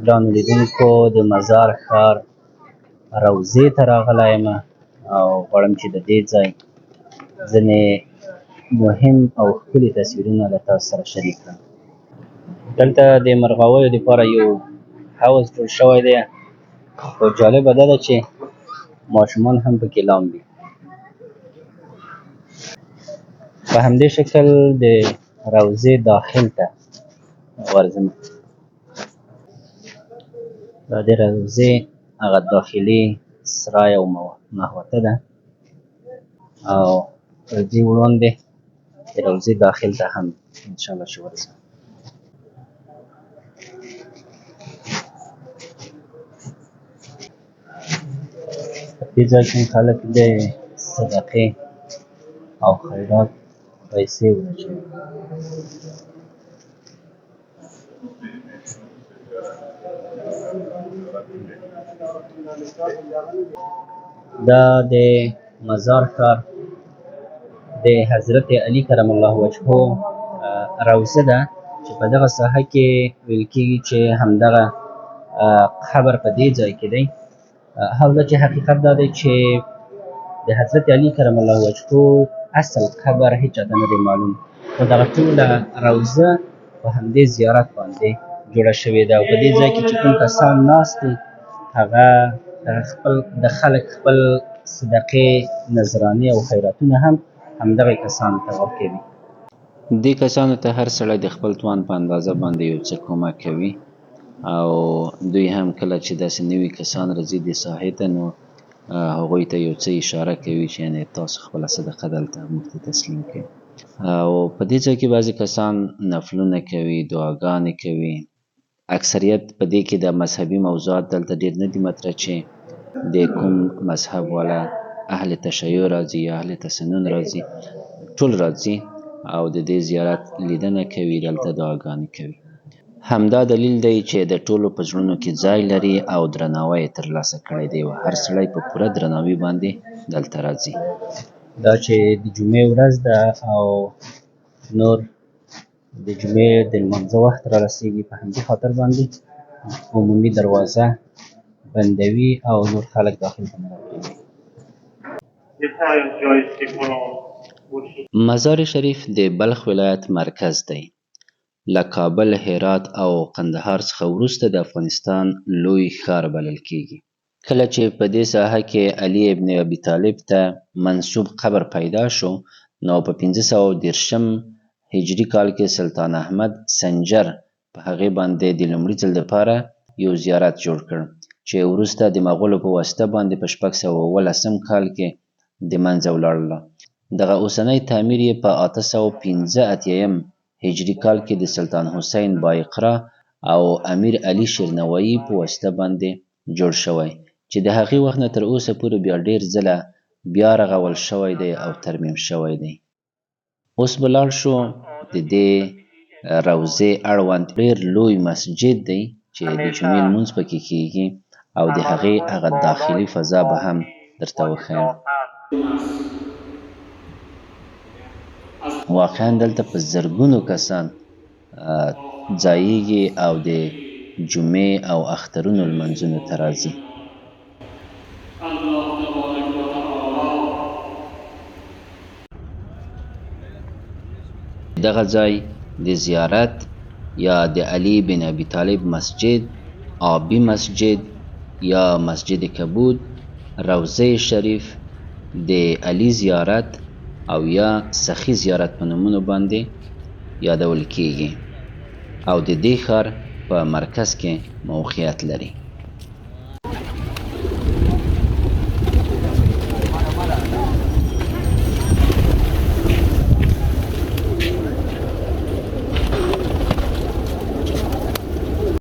ګرانو لیدونکو، د مزار ښار روضې ته راغلی یم او غواړم چې د دې ځای ځینې مهم او ښکلي تصویرونه له تاسو سره شریک کړم. دلته د مرغاویو دپاره یو حوض جوړ شوی دی، خو جالبه دا ده چې ماشومان هم پکې لامبي. په همدې شکل د روضې داخل ته ورځم. دا د روضې هغه داخلي سرای او محوطه ده او تر دې وړاندې د روضې داخل ته هم انشاالله چې ورځم. په دې ځای کې خلک د صدقې او خیرات پیسې ورچوي. دا د مزار ښار د حضرت علي کرم الله وجهه روضه ده چې په دغه ساحه کې ویل کېږي چې همدغه قبر په دې ځای کې دی. حال دا چې حقیقت دا دی چې د حضرت علي کرم الله وجهه اصل قبر هیچا ته نه دی معلوم، خو دغه ټوله روضه په همدې زیارت باندې جوړه شوې ده او په دې ځای کې چې کوم کسان ناست دي هغه خپل د خلک خپل صدقې، نذرانې او خیراتونه هم همدغه کسانو ته ورکوي. دې کسانو ته هر سړی د خپل توان په اندازه باندې یو څه کومک کوي او دوی هم کله چې داسې نوي کسان راځي دې ساحې ته، نو هغوی ته یو څه اشاره کوي چې یعنې تاسو خپله صدقه دلته موږ ته تسلیم کړئ. او په دې ځای کې بعضې کسان نفلونه کوي، دعاګانې کوي. اکثریت په دې کې د مذهبي موضوعات دلته ډېر نه دي مطرح چې د کوم مذهب والا اهل تشیع راځي یا اهل تسنن راځي، ټول راځي او د دې زیارت لیدنه کوي، دلته دعاګانې کوي. همدا دلیل دی چې د ټولو په زړونو کې ځای لري او درناوی یې ترلاسه کړی دی او هر سړی په پوره درناوي باندې دلته راځي. دا چې د جمعې ورځ ده او نور د جمعې د لمانځه وخت را رسېږي، په همدې خاطر باندې عمومي دروازه بندوي او نور خلک داخل ته نه راپرېږدي. مزار شریف د بلخ ولایت مرکز دی. له کابل، هرات او قندهار څخه وروسته د افغانستان لوی ښار بلل کېږي. کله چې په دې ساحه کې علي ابن ابي طالب ته منسوب قبر پیدا شو، نو په 530 هجري کال کې سلطان احمد سنجر په هغې باندې د لومړي ځل دپاره یو زیارت جوړ کړ چې وروسته د مغولو په واسطه باندې په 617 کال کې د منځه ولاړله. دغه اوسنی تعمیر یې په 885 هجري کال کې د سلطان حسین بایقرا او امیر علي شیرنوایي په واسطه باندې جوړ شوی چې د هغې وخت نه تر اوسه پورې بیا ډېر ځله بیا رغول شوی دی او ترمیم شوی دی. اوس به لاړ شو د دې روضې اړوند ډېر لوی مسجد دی چې د جمعې لمونځ پکې کېږي او د هغې هغه داخلي فضا به هم درته وښیم. واقعا دلته په زرګونو کسان ځایېږي او د جمعې او اخترونو لمونځونو ته راځي. دغه ځای د زیارت یا د علي بن ابي طالب مسجد، آبي مسجد یا مسجد کبود، روضه شریف، د علي زیارت او یا سخي زیارت په نومونو باندې یادول کیږي او د دې ښار په مرکز کې موقعیت لري.